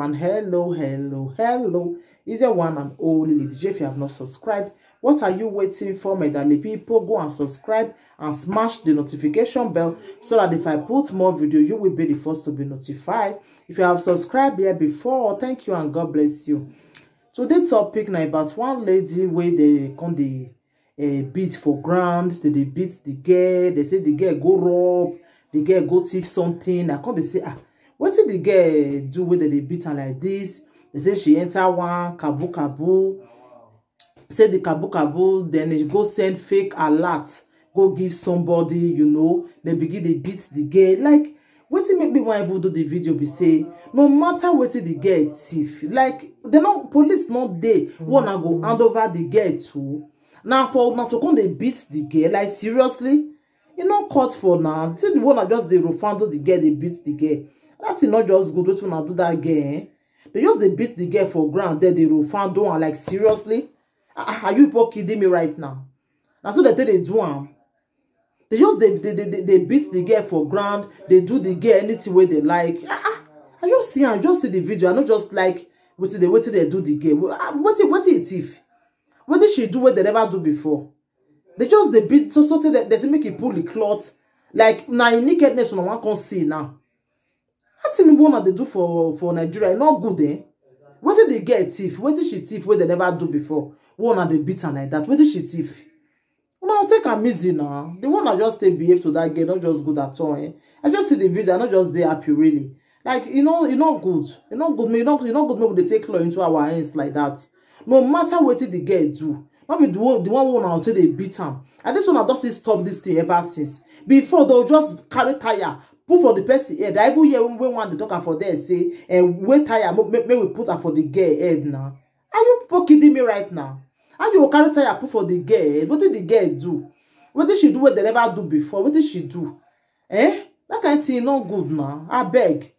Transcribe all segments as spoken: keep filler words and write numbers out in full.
And hello, hello, hello. Is there one and only Lady J? If you have not subscribed, what are you waiting for, my darling people? Go and subscribe and smash the notification bell so that if I put more video, you will be the first to be notified. If you have subscribed here before, thank you and God bless you. Today topic na about one lady wey dey come dey eh, beat for ground, they dey beat the girl, they say the girl go rob, the girl go thief something. I come dey say, ah, wetin the girl do wey they dey beat am like this? They say she enter one kabu kabu, say the kabu kabu, then e go send fake alert, go give somebody, you know, they begin dey beat the girl. Like, wetin make me wan even do the video be say, no matter wetin the girl thief, like, they no, police no dey, one I go hand over the girl to. Now for una to come dey beat the girl, like, seriously? E no cut for now. See the one I just dey rofando the girl, dey beat the girl. That thing not just good. Wetin una do that girl, eh? They just dey beat the girl for ground, then they rofando am, like, seriously? Ah, ah, are you people kidding me right now? Na so they take dey do am. They just dey, they, they, they, they beat the girl for ground, they do the girl anything wey they like. Ah, ah, I just see am, just see the video. I no just like wetin they, wetin they do the girl. Ah, wetin, wetin e thief? Wetin she do wey they never do before? They just dey beat so, so say they, they say make e pull the cloth. Like, na im nakedness una wan come see now. That thing wey una dey do for, for Nigeria, e no good, eh? Wetin the girl thief? Wetin she thief wey they never do before? Wey una dey beat am like that? Wetin she thief? Una take am easy now. The one I just take behave to that girl, not just good at all, eh? I just see the video, I no just dey happy, really. Like, e no, e no good. E no good. Me, e no, e no good make we dey take law into our hands like that. No matter wetin the girl do, no be the one, the one wey una take dey beat am. And this one, I don still stop this thing ever since. Before, they'll just carry tire, put for the person head. I even hear when, when one dey talk am for there, say, eh, wey tire, make, make, make we put am for the girl head now. Are you people kidding me right now? How you go carry tire put for the girl head? Wetin the girl do? Wetin she do wey they never do before? Wetin she do? Eh? That kind thing no good now. Abeg.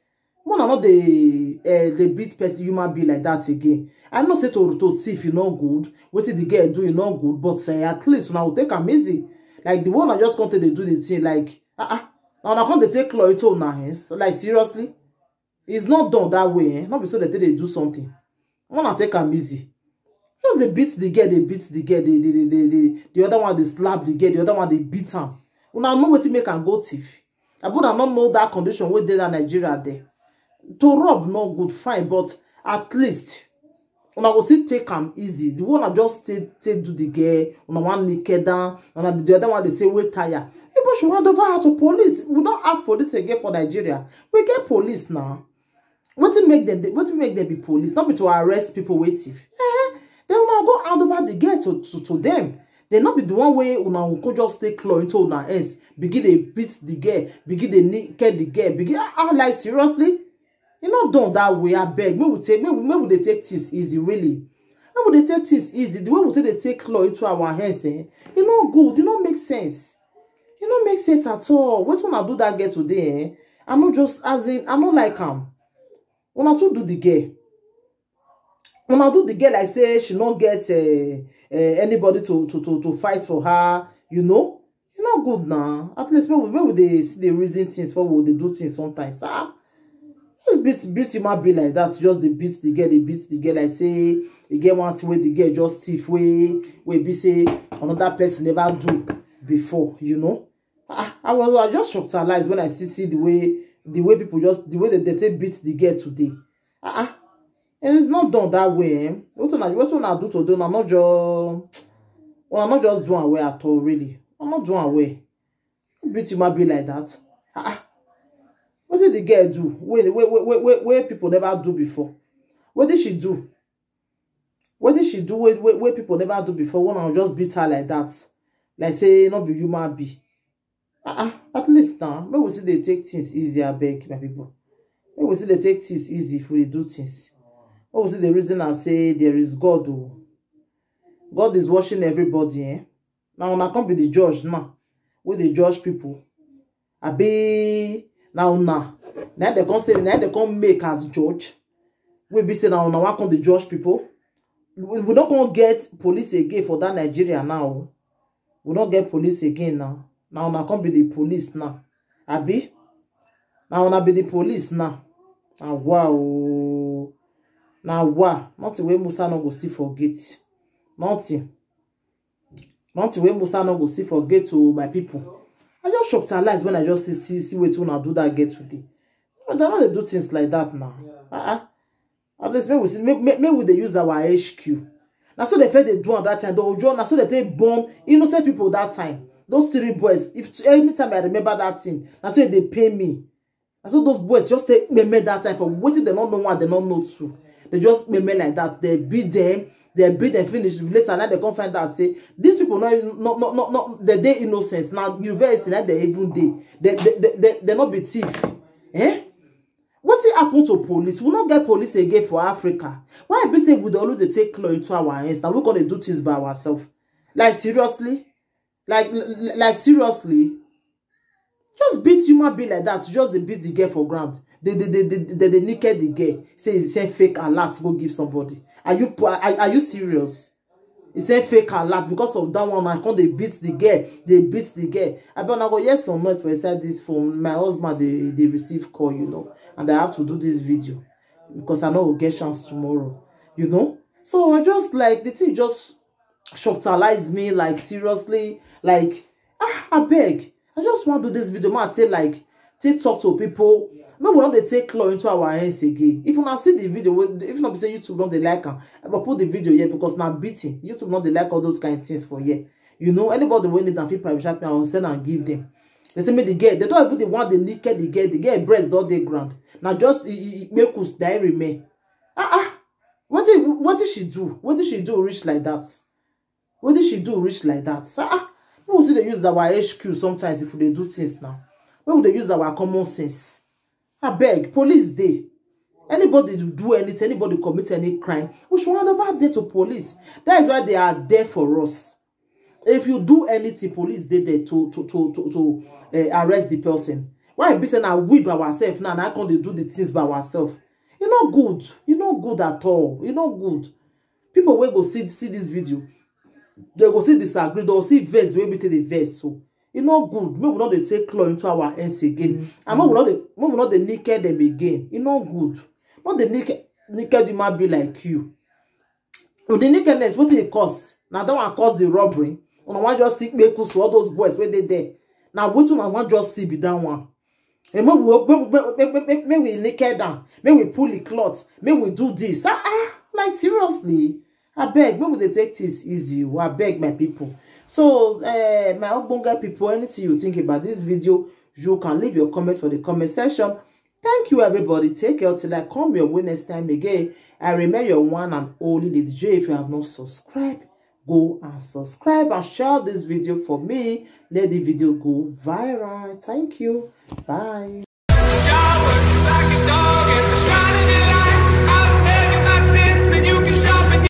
Una no dey, eh, dey beat person, human being like that again. I know say to, to thief, e no good. Wetin the girl do, e no good. But, eh, at least una go take am easy. Like the one I just come to dey do the thing. Like, ah, ah. Now una come dey take law into una hands. Like, seriously? It's not done that way, eh? No be so they take dey do something. Una take am easy. Just dey beat the girl, dey beat the girl, dey, dey, dey, dey, dey, the other one dey slap the girl, the other one dey beat am. Una know wetin make am go thief? Abi una no know that condition wey dey that Nigeria there? To rob no good, fine, but at least una go still take am easy. The one I just take, take do the girl, una wan naked down, and the other one dey say wey tire. People should hand over her to police. We don't have police again for Nigeria. We get police now. Wetin make dem dey, wetin make dem be police? No be to arrest people wey thief? Eh, then una go hand over the girl to, to, to them. They no be the one wey una go just take law into una hands, begin dey beat the girl, begin dey naked the girl, begin, ah, ah, like, seriously? E no done that way, abeg. Make we take, make we, make we dey take things easy, really. Make we dey take things easy. The way we take dey take law into our hands, eh, e no good, e no make sense. E no make sense at all. Wetin una do that girl today, eh? I no just, as in, I no like am. Una too do the girl. Una do the girl like say she no get, eh, eh, anybody to, to, to, to fight for her, you know? E no good now. At least make we, make we dey see the reason things for we dey do things sometimes. Ah, just beat, beat human being like that. Just dey beat the girl, dey beat the girl like say e get one thing wey the girl just thief wey, wey be say another person never do before, you know? Ah, I was, I just shocked, realized when I see, see the way, the way people just, the way that they take beat the girl today. Ah, ah. And it's not done that way, eh? What una, what una do today? Una not just, una not just do am well at all, really. Una not do am well. Beat human being like that. Ah, ah. Wetin the girl do? Wey, wey, wey, wey, wey, wey people never do before. Wetin she do? Wetin she do wey, wey, wey people never do before? Una just beat her like that, like say no be human being. Ah, ah. At least now, make we still dey take things easy, abeg, my people. Make we still dey take things easy if we dey do things. Make we still dey reason and say there is God o. God is watching everybody, eh? Now una come be the judge now. We dey judge people. Abi na una, na they come say, na they come make as judge? We be say na una wan come dey judge people. We, we no come get police again for that Nigeria now o. We no get police again now. Na una come be the police now. Abi? Na una be the police now. Ah, wow. Now, wow, nothing wey Musa no go see for gate. Nothing. Nothing wey Musa no go see for gate, oh, my people. I just shocked her lies when I just see, see, see wetin una do that girl today. But they no dey do things like that now. Uh-uh. At least make we see, make, make, make we dey use our H Q. Na so they feel they do at that time. The Ojo, na so they take bomb innocent people that time. Those three boys, if anytime I remember that thing, na so they pay me. Na so those boys just take me that time for wetin they no know one, they no know two. They just me like that. They beat them. They beat them finish. Later now they come find out say these people no no no no, no they dey innocent. Now university now they even dey. They they, they, they, they no be thief. Eh? Wetin happen to police? We no get police again for Africa. Why be say we dey always dey take law into our hands? Now we gonna do things by ourselves. Like seriously? Like like seriously? Just beat human being like that. Just dey beat the girl for ground. They they they they, they, they naked the girl. Say he send fake alert go give somebody. Are you are, are you serious? He send fake alert because of that one. I come dey beat the girl. They beat the girl. I bet I go hear some noise for inside this phone. My husband they they receive call, you know, and I have to do this video because I no go get chance tomorrow, you know. So I just like the thing just shockalize me, like seriously, like ah, I beg. I just want to do this video, man. Say like, take talk to people. Make we no dey take law into our hands again. If una see the video, if not be say YouTube no dey like am, I go put the video here because na beating. YouTube no dey like all those kind things for here. You know, anybody wey need am fit private chat me, I will send and give them. They say me the girl, they don't even the one they naked the girl, the girl breast don dey ground. Now just e- e- e- make us die remain. Ah ah, what did what did she do? What did she do reach like that? What did she do reach like that? Ah ah, we see they use our H Q sometimes if they do things now. We they use our common sense. I beg, police dey. Anybody do anything, anybody commit any crime, we should hand over there to police. That is why they are there for us. If you do anything, police dey there to to to to, to uh, arrest the person. Why be say na we by ourselves now? Na come dey do the things by ourselves. E no good. E no good at all. E no good. People wey go see see this video, they go see disagree. They go see vex wey be take dey vex. So e no good. Make we no dey take law into our hands again. And make we no dey make we no dey naked them again. E no good. No dey naked naked human be like you. With the nakedness, what it cost? Now that one cost the robbery. Una wan just see kpekus for all those boys wey dey there. Now wetin una wan just see be that one? And make we make, make, make, make, make we naked down, make we pull the cloth, make we do this. Ah ah, like seriously. I beg, make we dey take this easy. Oh, I beg my people. So uh, my ogbonge people, anything you think about this video, you can leave your comment for the comment section. Thank you, everybody. Take care till I come your way next time again. I remain your one and only Lady J. If you have not subscribed, go and subscribe and share this video for me. Let the video go viral. Thank you. Bye.